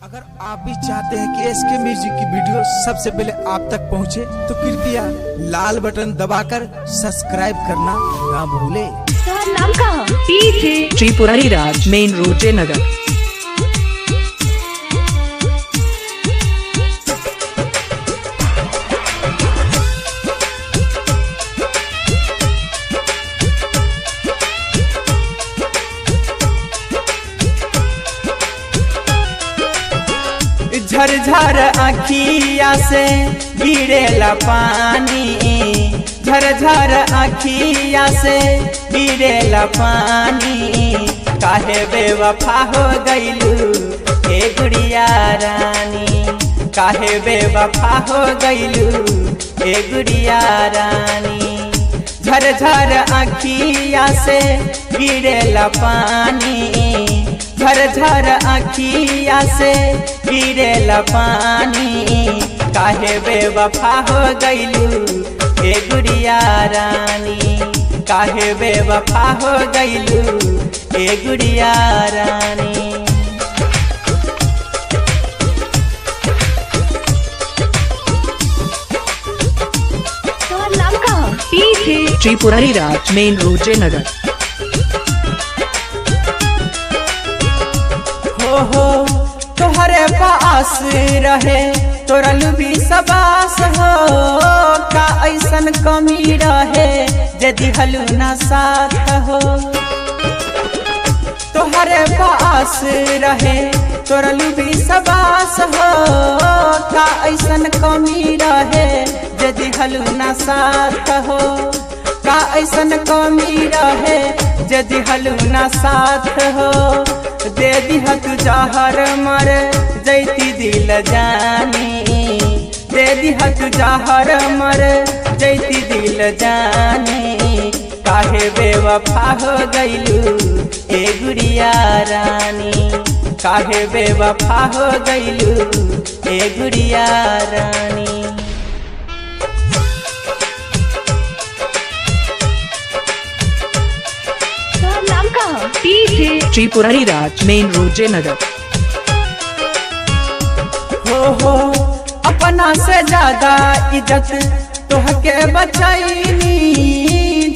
अगर आप भी चाहते हैं कि एसके म्यूजिक की वीडियो सबसे पहले आप तक पहुंचे, तो कृपया लाल बटन दबाकर सब्सक्राइब करना ना भूलें। तोहर नाम का ह? DJ Tripurari Raj main road Jaynagar. झरझर अखिया से गिरेला पानी, झरझर अखिया से गिरेला पानी। काहे बेवफा हो गइलू हे गुड़िया रानी, काहे बेवफा हो गइलू हे गुड़िया रानी। झरझर अखिया से गिरेला पानी, झरझर अखिया से गिरेला पानी। काहे बेवफा हो गइलू हे गुड़िया रानी, काहे बेवफा हो गइलू हे गुड़िया रानी। तोहर नाम का ह? DJ Tripurari Raj main road Jaynagar. हो हो तोहरे पास रहे तोरा लुबी सबास हो, का ऐसन कमी रहे यदि हलू ना साथ हो। तोहरे पास रहे तोरा लुबी सबास हो, का ऐसन कमी रहे यदि हलू ना साथ हो। का ऐसन कमी रहे यदि हलू ना साथ हो। दे दिह तू जहर मर जैती दिल जानी, दे दिह तू जहर मर जैती दिल जानी। काहे बेवफा हो गइलू ए गुड़िया रानी, काहे बेवफा हो गइलू ए गुड़िया रानी। तोहर नाम का ह? DJ Tripurari Raj main road Jaynagar. हो हो अपना से ज्यादा इज्जत तोहके बचैनी,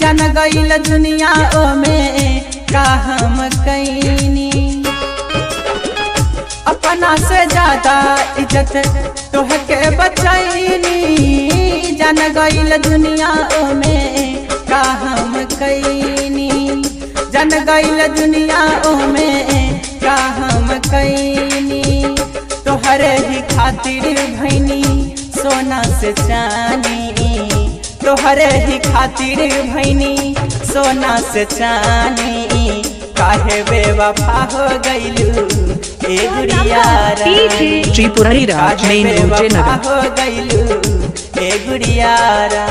जन गईल दुनिया में का हम कैनी। अपना से ज्यादा इज्जत तोहके बचैनी, जन गईल दुनिया में का हम कैनी। जन गईल दुनिया में का हम कैनी। तोहरे ही खातिर भैनी सोना से चानी, तोहरे ही खातिर भैनी सोना से चानी। काहे बेवफा हो गइलू ए गुड़िया रानी, त्रिपुरारी राज काहे मेन रोड बेवफा जयनगर। हो गइलू ए गुड़िया रानी।